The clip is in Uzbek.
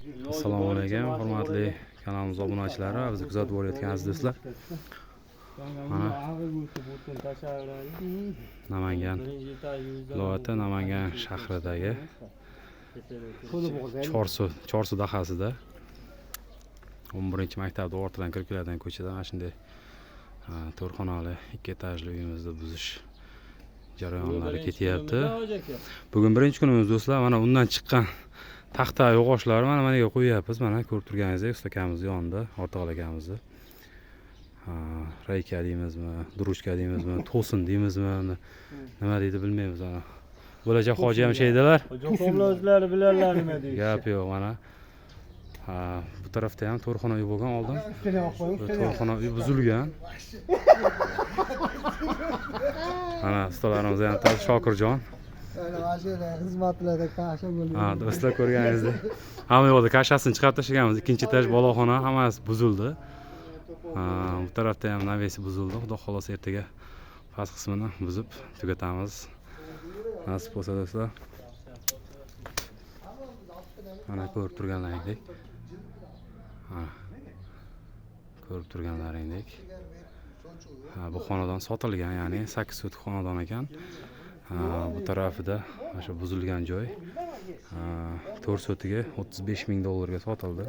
Assalomu alaykum, hurmatli kanalimiz obunachilari va bizni kuzatib borayotgan aziz do'stlar. Mana Namangan viloyati, Namangan shahridagi Chorsu dahasida 11 maktabni ortidan kirib keladigan ko'chada mana shunday to'rt xonali, ikki etajli uyimizni buzish jarayonlari ketyapti. Bugun birinchi kunimiz, do'stlar. Mana undan chiqqan taxta yog'ochlarni mana yerga qo'yyapmiz. Mana ko'rib turganingizdek, usta akamizni yonida, Ortiqali akamizni. Reyka deymizmi, дручка deymizmi, to'sin deymizmi, nima deydi, bilmaymiz ana. Bo'lajak hoji ham sheydilar. Hoji o'zlari biladilar nima deyishni. Gap yo'q, mana. Ha, bu tarafda ham to'rt xona uy bo'lgan oldin. Bu to'rt xona uy buzilgan. Mana ustalarimiz ham bittasi Shokirjon. Mana shu xizmatlarda kasha bo'lgan. Ha, do'stlar, ko'rganingizdek, hamma yoqda kashasini chiqarib tashlaganmiz. Ikkinchi etaj, boloxona, hammasi buzildi. Ha, bu tarafda ham навес i buzildi. Xudo xohlasa, ertaga past qismini buzib tugatamiz. Nasib bo'lsa, do'stlar. Mana ko'rib turganlaringdek. Ha. Ko'rib turganlaringdek. Ha, bu xonadon sotilgan, ya'ni 8 sotik xonadon ekan. Ha, bu tarafida mana shu buzilgan joy. Ha, 4 sotiga 35 ming dollarga sotildi.